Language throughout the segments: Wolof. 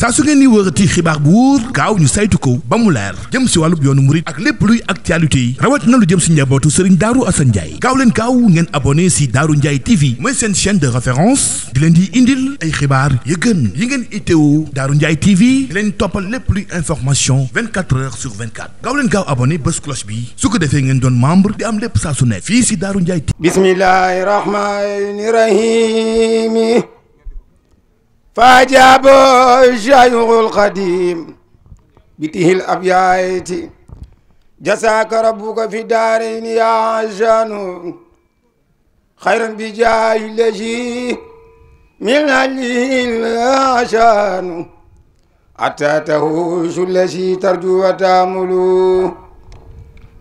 saa su ngeen ni wërati xibaar bu wóor gaaw ñu saytu ko ba mu leer jëm si wàllub yoonu murit ak lépp luy actualité yi rawat na lu jëm si njabootu Serigne Darou Assane Ndiaye gaaw leen gaaw ngeen abonné si Darou Ndiaye TV mooy seen chaîne de référence di leen di indil ay xibaar yu gën yi ngeen itteewu Darou Ndiaye TV di leen toppal lépp luy information 24 heures sur 24 gaaw leen gaaw abonné bés cloche bi su ko defee ngeen doon membre di am lépp saa su ne fii si Darou Ndiaye TV. bismillahi rahmani rahim فاجاب الشيخ القديم بته الأبيات جزاك ربك في الدارين يا عشان خيرا بجاه الذي من أجله العشان حتى تهوش الذي ترجو وتامل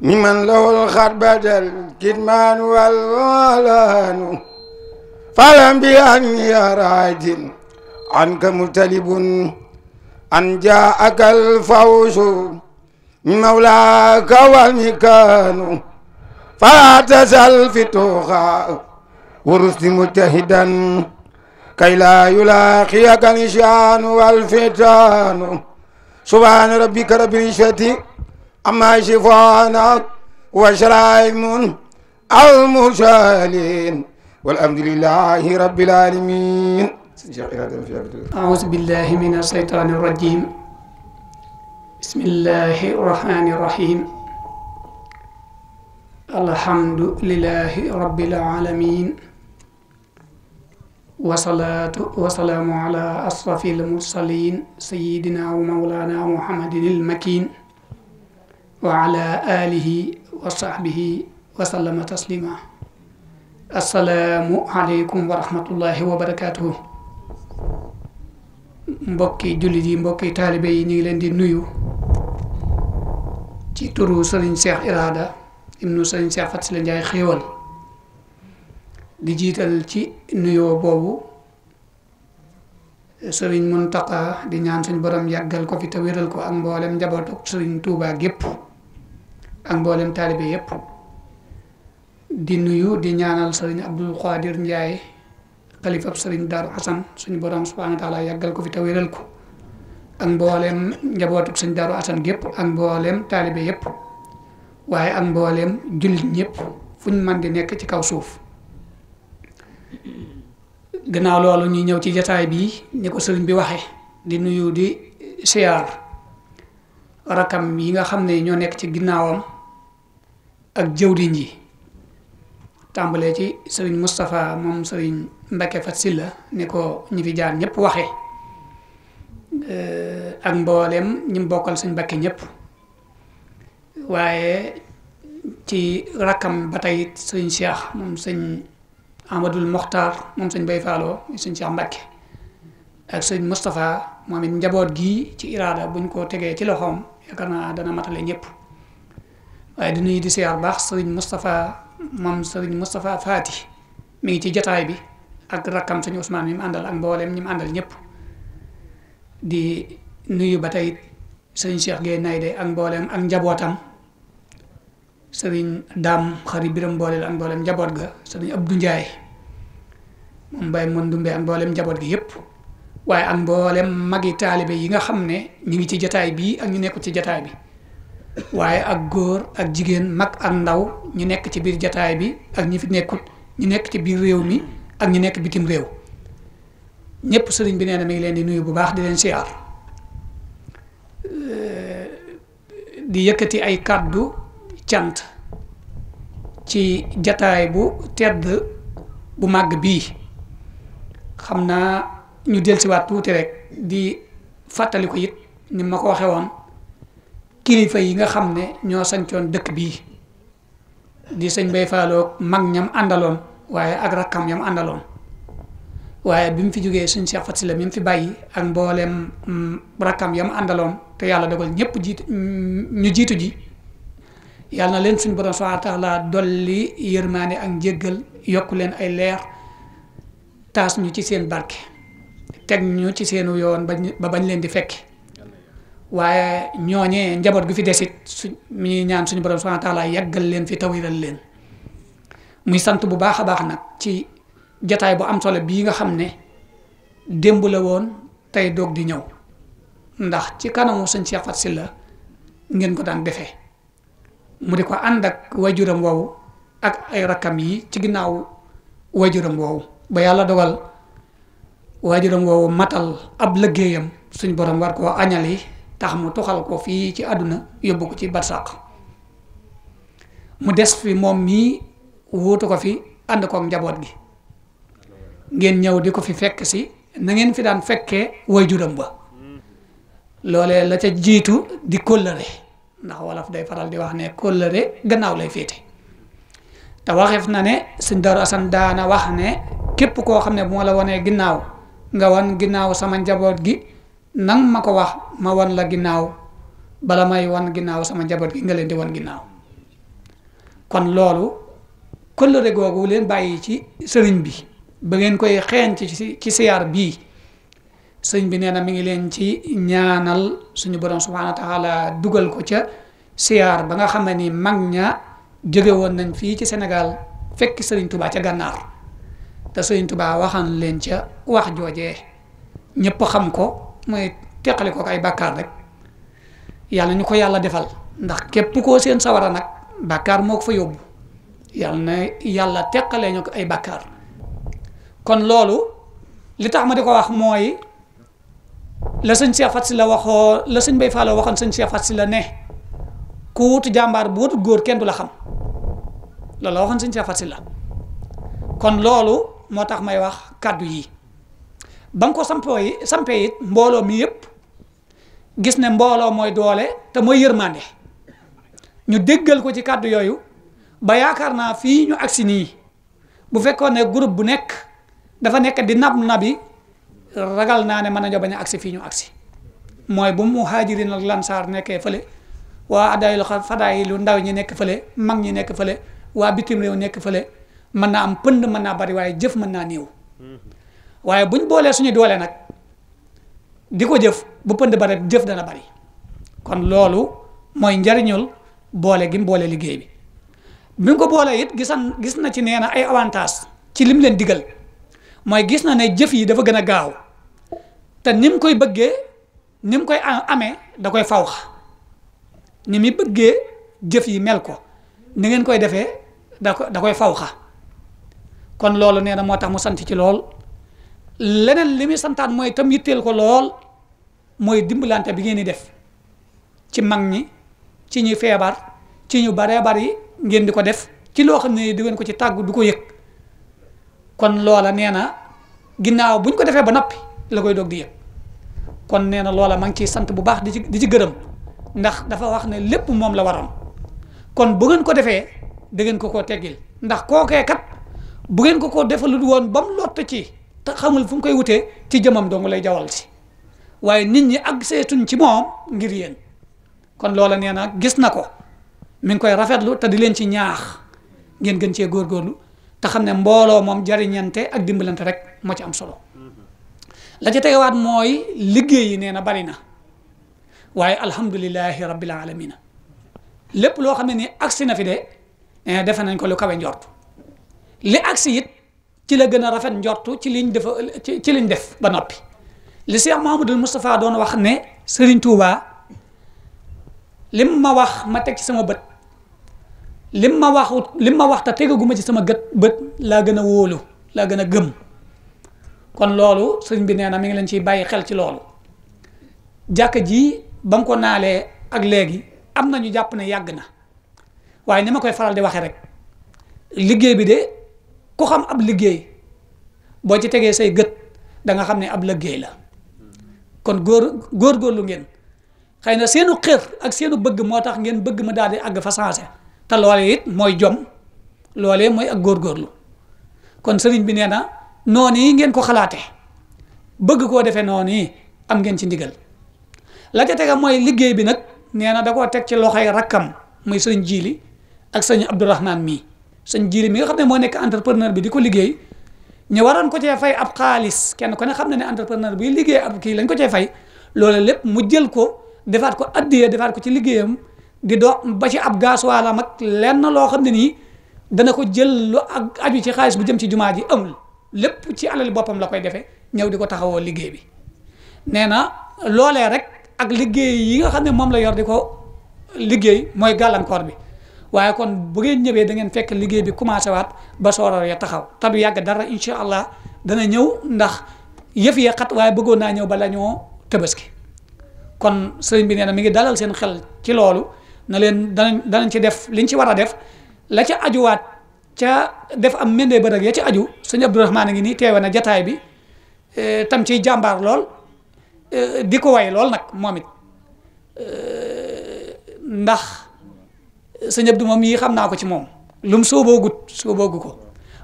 ممن له الخربة الكتمان والولان فلم بأني راجل عنك مطلب أن جاءك الفوز من مولاك والمكان فلا تزل في التوخى ورسل مجتهدا كي لا يلاقيك النشان والفتان سبحان ربك رب العزة عما يصفون وسلام على المرسلين والحمد لله رب العالمين. أعوذ بالله من الشيطان الرجيم بسم الله الرحمن الرحيم الحمد لله رب العالمين والصلاة والسلام على أشرف المرسلين سيدنا ومولانا محمد المكين وعلى آله وصحبه وسلم تسليما السلام عليكم ورحمة الله وبركاته. mbokki jullit yi mbokki taalibe yi ñu ngi leen di nuyu ci turu Serigne Cheikh Irada ibnu Serigne Cheikh Faty Ndiaye xéewal di jiital ci nuyoo boobu Serigne Mountakha di ñaan suñu borom yàggal ko fi te wéral ko ak mboolem njabootu Serigne Touba gépp ak mboolem taalibe yépp di nuyu di ñaanal Serigne Abdou Khadir Ndiaye xalifab Serigne Darou Assane suñu borom subhanahu wa taala yàggal ko fi te wéral ko ak mboolem njabootu Serigne Darou Assane gépp ak mboolem taalibe yépp waaye ak mboolem jullit ñëpp fu ñu mën di nekk ci kaw suuf. gannaaw loolu ñu ñëw ci jataay bii ni ko sëriñ bi waxe di nuyu di siyaar rakam yi nga xam ne ñoo nekk ci ginnaawam ak jëwriñ yi tàmbalee ci sëriñ Moustapha moom sëriñ Mbacke Faty Sylla ni ko ñi fi jaar ñëpp waxe ak mboolem ñi bokkal sëñ Mbacke ñëpp waaye ci rakkam ba tey sëriñ Cheikh moom sëñ Amadou Mokhtar moom sëñ Bay Fallo sëñ Cheikh Mbacke ak sëñ Moustapha moom it njaboot gii ci Irada buñ ko tegee ci loxoom yaakaar naa dana matale ñëpp waaye di nuyu di siyaar baax sëriñ Moustapha moom sëriñ Moustapha Faty mi ngi ci jataay bi ak rakkam sëñ Ousmane mi mu àndal ak mboolem ñi mu àndal ñëpp di nuyu ba tey sëriñ Cheikh Gueye Nayde ak mboolem ak njabootam sëriñ Dame Xari Biram mbooleel ak mboolem njaboot ga sëriñ Abdou Ndiaye moom Mbaye Mondumbe ak mboolem njaboot gi yëpp waaye ak mboolem magi taalibe yi nga xam ne ñu ngi ci jataay bii ak ñu nekk ci jataay bi waaye ak góor ak jigéen mag ak ndaw ñu nekk ci biir jataay bi ak ñi fi nekkut ñu nekk ci biir réew mi ak ñu nekk bitim réew ñëpp sëriñ bi nee na mi ngi leen di nuyu bu baax di leen siyaar di yëkkati ay kàddu cant ci jataay bu tedd bu màgg bii xam naa ñu dellusiwaat tuuti rek di fàttali ko it ni ma ko waxee woon kilifa yi nga xam ne ñoo sañcoon dëkk bii di sëñ Bay Fallo mag ñam àndaloon waaye ak rakkam yam àndaloon waaye bi mu fi jógee sëñ Cheikh Faty Sylla mi mu fi bàyyi ak mboolem rakkam yam àndaloon te yàlla dogal ñëpp ñu jiitu ji yàlla na leen suñu borom subhanahu wa taala dolli yërmaane ak njéggal yokk leen ay leer taas ñu ci seen barke teg ñu ci seenu yoon ba bañ leen di fekke waaye ñooñee njaboot gu fi desit mi ñaan suñu borom subhanahu wa taala yàggal leen fi tawiral leen muy sant bu baax a baax nag ci jataay bu am solo bii nga xam ne démb la woon tey doog di ñëw ndax ci kanamu sëñ Cheikh Faty Sylla ngeen ko daan defee mu di ko ànd ak wajuram woowu ak ay rakkam yi ci ginnaaw wajuram woowu ba yàlla dogal wajuram woowu matal ab liggéeyam suñ borom war koo añali tax mu toxal ko fii ci àdduna yóbbu ko ci barsàq mu des fi moom mii wuutu ko fi ànd kook njaboot gi ngeen ñëw di ko fi fekk si na ngeen fi daan fekkee wajuram ba loolee la ca jiitu di kóllëre ndax wolof day faral di wax ne kóllëre gannaaw lay féete te waxeef na ne sëñ Daaru Asan daana wax ne képp koo xam ne bu ma la wanee ginnaaw nga wan ginnaaw sama njaboot gi nang ma ko wax ma wan la ginnaaw bala may wan ginnaaw sama njaboot gi nga leen di wan ginnaaw kon loolu kóllëre googu leen bàyyi ci sëriñ bi ba ngeen koy xeeñ ci siyaar bii sëriñ bi nee na mi ngi leen ci ñaanal suñu borom subhaanahu wa taala dugal ko ca siyaar ba nga xam ne ni mag ña jóge woon nañ fii ci Sénégal fekk sëriñ Touba ca gànnaar te sëriñ Touba waxan leen ca wax joojee ñëpp xam ko mooy teqali ko ay bàkkaar rek yàlla ñu ko yàlla defal ndax képp koo seen sawara nag bàkkaar moo ko fa yóbbu yàlla teqalee ñu ko ay bàkkaar kon loolu li tax ma di ko wax mooy la sëñ Cheikh Faty Sylla waxoo la sëñ Bay Fall waxoon sëñ Cheikh Faty Sylla ne ku wutu jàmbaar bu wutu góor kenn du la xam loolu la waxoon sëñ Cheikh Faty Sylla kon loolu moo tax may wax kàddu yi ba nga ko sampee it mbooloo mi yëpp gis ne mbooloo mooy doole te mooy yërmande ñu déggal ko ci kàddu yooyu ba yaakaar naa fii ñu agsi nii bu fekkoon ne groupe bu nekk dafa nekk di nabi ragal naa ne mën nañoo bañ a agsi fii ñu agsi mooy bu muhajirin ak lansaar nekkee fële waa adaylu fadaay lu ndaw ñi nekk fële mag ñi nekk fële waa bitim réew nekk fële mën naa am pënd mën naa bari waaye jëf mën naa néew waaye buñ boolee suñu doole nag di ko jëf bu pënd bare jëf dana bari kon loolu mooy njariñul boole gi mu boole liggéey bi bi mu ko boolee it gis na ci nee na ay avantage ci lim leen digal mooy gis na ne jëf yi dafa gën a gaaw te ni mu koy bëggee ni mu koy amee da koy fawxa ni mu bëggee jëf yi mel ko ni ngeen koy defee da koy fawxa kon loolu nee na moo tax mu sant ci lool leneen li muy santaan mooy tam yitteel ko lool mooy dimbalante bi ngeen di def ci mag ñi ci ñi feebar ci ñu baree bari ngeen di ko def ci loo xam ne di ngeen ko ci tàggu du ko yëg kon loola nee na ginnaaw buñ ko defee ba noppi la koy doog di yëg kon nee na loola ma ngi ciy sant bu baax di ci gërëm ndax dafa wax ne lépp moom la waroon kon bu ngeen ko defee da ngeen ko teggil ndax kookee kat bu ngeen ko defalul woon ba mu lott ci te xamul fu mu koy wutee ci jëmam dong lay jawal si waaye nit ñi ak seetuñ ci moom ngir yéen kon loola nee na gis na ko mi ngi koy rafetlu te di leen ci ñaax ngeen gën cee góorgóorlu te xam ne mbooloo moom jariñante ak dimbalante rek moo ci am solo la ca tegewaat mooy liggéey yi nee na bari na waaye alhamdulilahi rabbil alamina lépp loo xam ne nii agsi na fi de defe nañ ko lu kawe njort li agsi it ci la gën a rafet njortu ci liñ def ba noppi li Cheikh Mouhamadoul Moustapha doon wax ne Serigne Touba lim ma wax ma teg ci sama bët lim ma wax te tegaguma ci sama bët laa gën a wóolu laa gën a gëm kon loolu sëriñ bi nee na mi ngi leen ciy bàyyi xel ci loolu jàkka ji ba mu ko naalee ak léegi am na ñu jàpp ne yàgg na waaye ni ma koy faral di waxee rek liggéey bi de ku xam ab liggéey boo ci tegee say gët da nga xam ne ab liggéey la kon góorgóorlu ngeen xëy na seenu xër ak seenu bëgg moo tax ngeen bëgg ma daal di àgg fa sensé te loolee it mooy jom loolee mooy ak góorgóorlu kon sëriñ bi nee na noonu yi ngeen ko xalaatee bëgg koo defee noonu yi am ngeen ci ndigal la ca tega mooy liggéey bi nag nee na da koo teg ci loxoy rakkam muy sëñ Jili ak sëñ Abdourahman mii sëñ Jili mi nga xam ne moo nekk entrepreneur bi di ko liggéey ñu waroon ko cee fay ab xaalis kenn ku ne xam ne ne entrepreneur bi liggéey ab kii lañ ko cee fay loolu lépp mu jël ko defaat ko addiyee defaat ko ci liggéeyam di dox ba ci ab gaasuwaalam ak lenn loo xam ne nii dana ko jël lu ak aju ci xaalis bu jëm ci jumaa ji amul lépp ci alal boppam la koy defee ñëw di ko taxawoo liggéey bi nee na loolee rek ak liggéey yi nga xam ne moom la yor di ko liggéey mooy gàllankoor bi waaye kon bu ngeen ñëwee da ngeen fekk liggéey bi commencé waat ba sooroor ya taxaw te du yàgg dara incha allah dana ñëw ndax yëf ya xat waaye bëggoon naa ñëw ba la ñoo Tabaski kon sëriñ bi nee na mi ngi dalal seen xel ci loolu na leen danañ ci def liñ ci war a def la ca ajuwaat ca def am mendee ba rek ya ci aju sëñ Abdourahmane a ngi nii teewe na jataay bi tam ciy jàmbaar lool di ko way lool nag moom it ndax sëñ Abdou moom yi xam naa ko ci moom lu mu sooboogu ko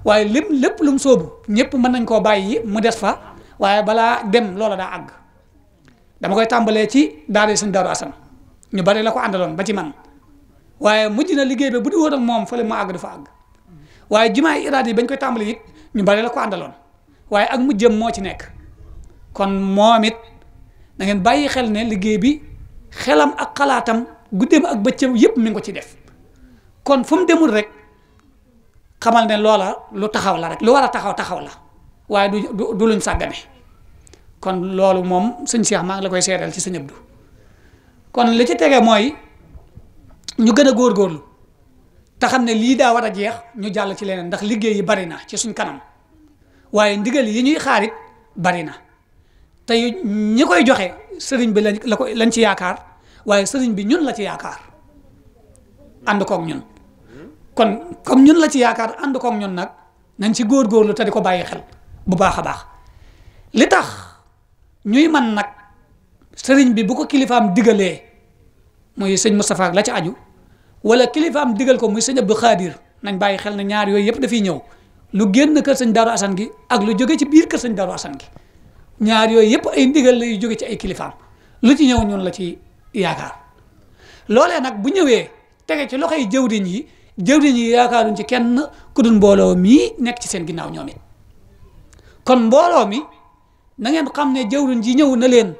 waaye lépp lu mu soobu ñëpp mën nañ koo bàyyi mu des fa waaye balaa dem loola daa àgg dama koy tàmbalee ci daara sëñ Daaru Asan ñu bari la ko àndaloon ba ci man waaye mujj na liggéey bi bu di woon ak moom fële mu àgg du fa àgg waaye jumaay iraada yi bañ koy tàmbali it ñu bari la ko àndaloon waaye ak mujjëm moo ci nekk kon moom it da ngeen bàyyi xel ne liggéey bi xelam ak xalaatam guddeem ak bëccëm yëpp mi ngi ko ci def kon fu mu demul rek xamal ne loola lu taxaw la rek lu war a taxaw la waaye du luñ sàggane kon loolu moom sëñ Cheikh maa ngi la koy seedeel ci sëñ Abdou kon li ci tege mooy ñu gën a góorgóorlu te xam ne lii daa war a jeex ñu jàll ci leneen ndax liggéey yi bari na ci suñ kanam waaye ndigal yi ñuy xaarit bari na te ñi koy joxe sëriñ bi lañ ci yaakaar waaye sëriñ bi ñun la ci yaakaar ànd koog ñun kon comme ñun la ci yaakaar ànd koog ñun nag nañ ci góorgóorlu te di ko bàyyi xel bu baax a baax li tax ñuy man nag sëriñ bi bu ko kilifaam digalee muy sëñ Moustapha ak la ci aju wala kilifaam digal ko muy sëñ Abdou Khadir nañ bàyyi xel ne ñaar yooyu yëpp dafiy ñëw lu génn kër sëñ Daaru Asan gi ak lu jóge ci biir kër sëñ Daaru Asan gi ñaar yooyu yëpp ay ndigal lay jóge ci ay kilifaam lu ci ñëw ñun la ci yaakaar loolee nag bu ñëwee tege ci loxoy jëwriñ yi yaakaaruñ ci kenn ku dul mbooloo mii nekk ci seen ginnaaw ñoom it kon mbooloo mi na ngeen xam ne jëwriñ ji ñëw na leen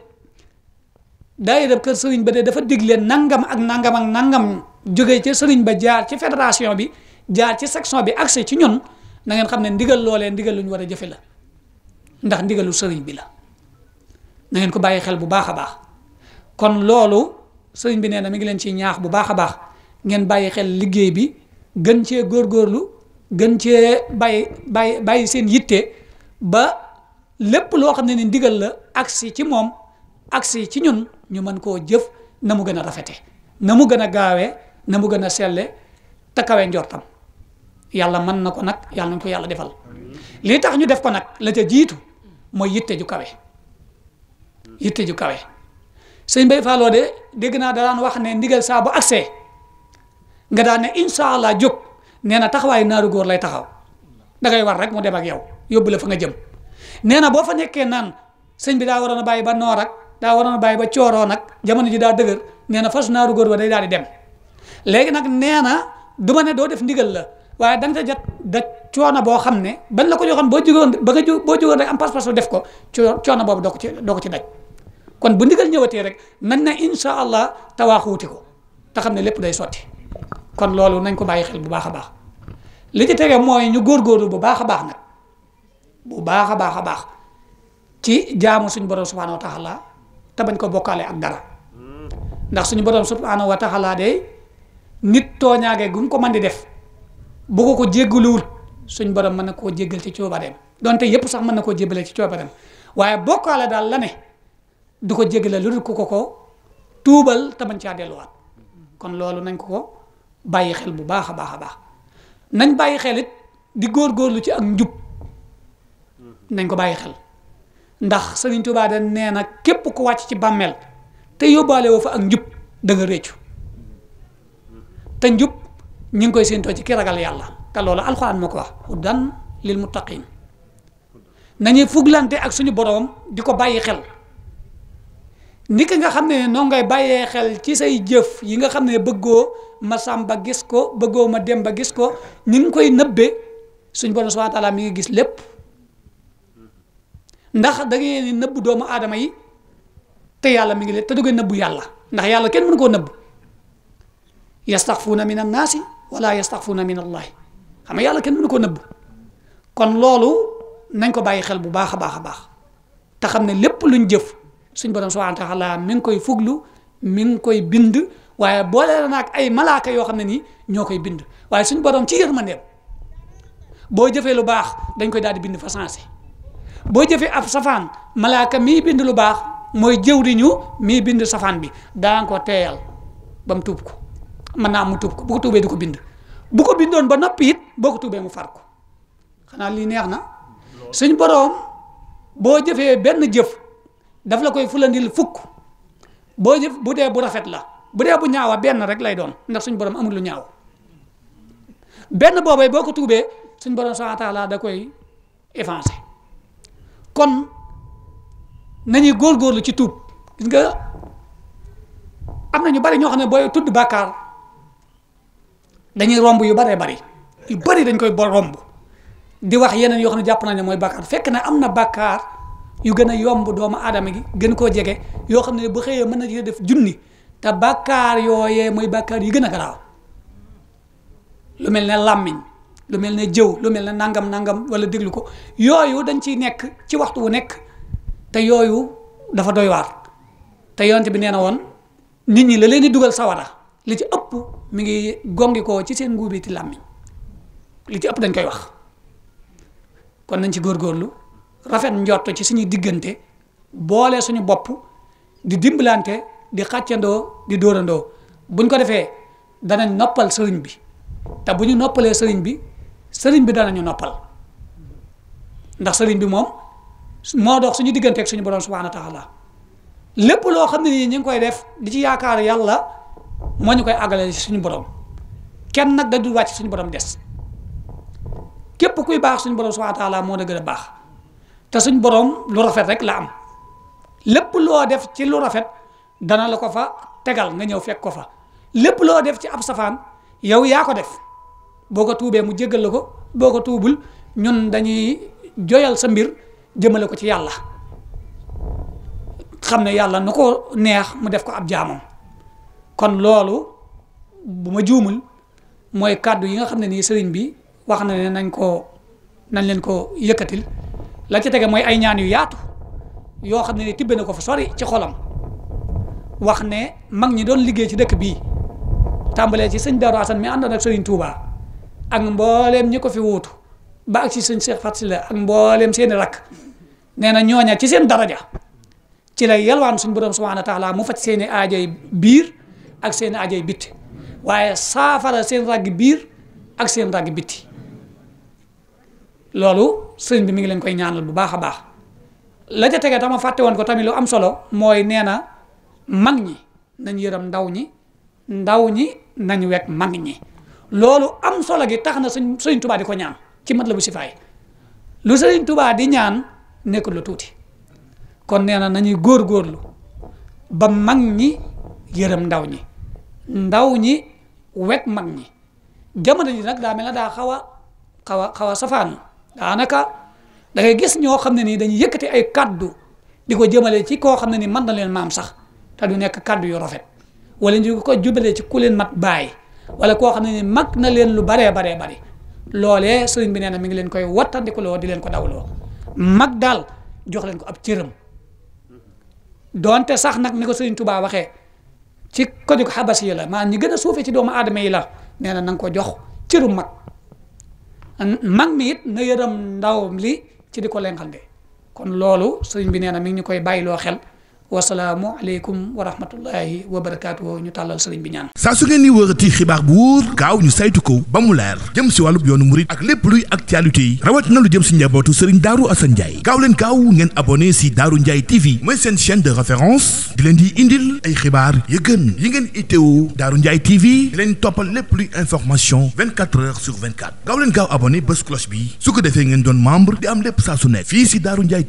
daayira kër sëriñ ba de dafa dig leen nangam ak nangam jóge ci sëriñ ba jaar ci fédération bi jaar ci section bi accès ci ñun na ngeen xam ne ndigal loolee ndigal lu ñu war a jëfe la ndax ndigalu sëriñ bi la na ngeen ko bàyyi xel bu baax a baax kon loolu sëriñ bi nee na mi ngi leen ciy ñaax bu baax a baax ngeen bàyyi xel liggéey bi gën cee góorgóorlu gën cee bàyyi seen yitte ba lépp loo xam ne ni ndigal la agsi ci moom agsi ci ñun ñu mën koo jëf na mu gën a rafete na mu gën a gaawee na mu gën a selle te kawe njortam yàlla mën na ko nag yàlla nañ ko yàlla defal lii tax ñu def ko nag la ca jiitu mooy yitte ju kawe sëñ Bay Falloo de dégg naa daan wax ne ndigal saa bu agsee nga daan ne incha allah jóg nee na taxawaayu naaru góor lay taxaw dangay war rek mu dem ak yow yóbbu la fa nga jëm nee na boo fa nekkee naan sëñ bi daa waroon a bàyyi ba noor ak daa waroon a bàyyi ba cooroo nag jamono ji daa dëgër nee na fas naaru góor ba day daal di dem léegi nag nee na du ma ne doo def ndigal la waaye da nga ca jot da coono boo xam ne ban la ko joxoon boo jógoon rek am pas-pas def ko coono boobu doo ko ci daj kon bu ndigal ñëwatee rek nañ na incha allah tawaaxuuti ko te xam ne lépp day sotti kon loolu nañ ko bàyyi xel bu baax a baax li ci tege mooy ñu góorgóorlu bu baax a baax nag bu baax a baax ci jaamu suñu borom subhanahu wa taala te bañ ko bokkaale ak dara ndax suñu borom subhanahu wa taala de nit tooñaage gu mu ko mën di def bu ko jéggaluwul suñu borom mën na koo jéggal ci coobareem donte yépp sax mën na koo jébbale ci coobareem waaye bokkaale daal la ne du ko jéggale lu dul ko tuubal te bañ caa delluwaat kon loolu nañ ko bàyyi xel bu baax a baax nañ bàyyi xel it di góorgóorlu ci ak njub nañ ko bàyyi xel ndax Sëriñ Tuubaa da nee na képp ku wàcc ci bàmmeel te yóbbaale woo fa ak njub da nga réccu te njub ñu ngi koy séentoo ci ki ragal yàlla te loolu alxuraan moo ko wax hudan lil muttaqin nañuy fuglante ak suñu boroom di ko bàyyi xel ni ki nga xam ne noo ngay bàyyee xel ci say jëf yi nga xam ne bëggoo ma Sàmba gis ko bëggoo ma Demba gis ko ni nga koy nëbbee suñu boroom subhaanahu wa taala mi ngi gis lépp ndax da ngeen ni nëbb doomu aadama yi te yàlla mi ngi leen te du ngeen nëbbu yàlla ndax yàlla kenn mënu koo nëbb yastaxfuuna min annaasi wala yastaxfuuna min allahi xam nga yàlla kenn mënu koo nëbb kon loolu nañ ko bàyyi xel bu baax a baax te xam ne lépp luñ jëf suñ borom subhanahu wa taala mi ngi koy fuglu mi ngi koy bind waaye boole la nag ay malaaka yoo xam ne nii ñoo koy bind waaye suñ borom ci yërmandeem boo jëfee lu baax dañ koy daal di bind fa sensé boo jëfee ab safaan malaaka mii bind lu baax mooy jëwriñu mii bind safaan bi daa ko teeyal ba mu tuub ko mën naa mu tuub ko bu ko tuubee di ko bind bu ko bindoon ba noppi it boo ko tuubee mu far ko xanaa lii neex na suñ borom boo jëfee benn jëf daf la koy fulandil fukk boo jëf bu dee bu rafet la bu dee bu ñaawa benn rek lay doon ndax suñ borom amul lu ñaaw benn boobay boo ko tuubee suñ borom subhanahu wa taala da koy effacé kon nañuy góorgóorlu ci tuub gis nga am na ñu bari ñoo xam ne booy tudd bàkkaar dañuy romb yu baree bari yu bari dañ koy romb di wax yeneen yoo xam ne jàpp nañ ne mooy bàkkaar fekk na am na bàkkaar yu gën a yomb doomu aadama gi gën koo jege yoo xam ne bu xëyee mën na ci def junni te bàkkaar yooyee mooy bàkkaar yi gën a garaaw lu mel ne làmmiñ lu mel ne jëw lu mel ne nangam wala déglu ko yooyu dañ ciy nekk ci waxtu wu nekk te yooyu dafa doy waar te yonent bi nee na woon nit ñi la leen di dugal sawara li ci ëpp mi ngi gongi ko ci seen nguubiti làmmiñ li ci ëpp dañ koy wax kon nañ ci góorgóorlu rafet njort ci suñuy diggante boole suñu bopp di dimbalante di xàccandoo di dóorandoo buñ ko defee danañ noppal sëriñ bi te bu ñu noppalee sëriñ bi danañu noppal ndax sëriñ bi moom moo dox suñu diggante ak suñu borom subhanahu wa taala lépp loo xam ne nii ñu ngi koy def di ci yaakaar yàlla moo ñu koy àggale ci suñu borom kenn nag da du wàcc suñu borom des képp kuy baax suñu borom subhanahu wa taala moo da gën a baax te suñu borom lu rafet rek la am lépp loo def ci lu rafet dana la ko fa tegal nga ñëw fekk ko fa lépp loo def ci ab safaan yow yaa ko def boo ko tuubee mu jéggal la ko boo ko tuubul ñun dañuy joyal sa mbir jëmale ko ci yàlla xam ne yàlla nu ko neex mu def ko ab jaamam kon loolu bu ma juumul mooy kàddu yi nga xam ne nii sëriñ bi wax na ne nañ leen ko yëkkatil la ci tege mooy ay ñaan yu yaatu yoo xam ne ni tibbe na ko fa sori ci xolam wax ne mag ñi doon liggéey ci dëkk bii tàmbalee ci sëñ Darou Assane mi àndoon ak sëriñ Touba ak mbooleem ñi ko fi wuutu ba ak ci sëñ Cheikh Fatou Sylla ak mbooleem seeni rakk nee na ñooña ci seen daraja ci lay yalwaan suñu borom subhanahu wa taala mu faj seeni aajoy biir ak seeni aajoy bitti waaye saafara seen raggi biir ak seen raggi bitti loolu sëriñ bi mi ngi leen koy ñaanal bu baax a baax la ca tege tama fàtte woon ko tamit lu am solo mooy nee na mag ñi nañ yërëm ndaw ñi nañ wekk mag ñi loolu am solo gi tax na sëriñ Tuubaa di ko ñaan ci Matlabu Sifaay lu sëriñ Tuubaa di ñaan nekkul lu tuuti kon nee na nañuy góorgóorlu ba mag ñi yërëm ndaw ñi wekk mag ñi jamono ji nag daa mel na daa xaw a safaanu daanaka da ngay gis ñoo xam ne nii dañuy yëkkati ay kaddu di ko jëmale ci koo xam ne nii mën na leen maam sax te du nekk kaddu yu rafet wala ñu ko jubalee ci ku leen mat bàyyi wala koo xam ne nii mag na leen lu baree bari loolee sëriñ bi nee na mi ngi leen koy wattandikuloo di leen ko dawloo mag daal jox leen ko ab cëram donte sax nag ni ko sëriñ Tuubaa waxee ci ko jóg xabas yi la maanaam ñi gën a suufee ci doomu aadama yi la nee na nga ko jox cëru mag mi it na yërëm ndaw li ci di ko lenqande kon loolu sëriñ bi nee na mi ngi ñu koy bàyyiloo xel wasalaamu aleykum wa rahmatullahi wa barakaatu ñu tàllal sëriñ bi ñaan. saa su ngeen di wërati xibaar bu wóor gaaw ñu saytu ko ba mu leer jëm si wàllub yoonu murit ak lépp luy actualité yi rawatina lu jëm si njabootu sëriñ Darou Assane Ndiaye gaaw leen gaaw ngeen abonné si Darou Ndiaye TV mooy seen chaîne de référence di leen di indil ay xibaar yu gën yi ngeen itteewu Darou Ndiaye TV di leen toppal lépp luy information 24 heures sur 24 gaaw leen gaaw abonné bés cloche bi su ko defee ngeen doon membre di am lépp saa su nekk fii si Darou Ndiaye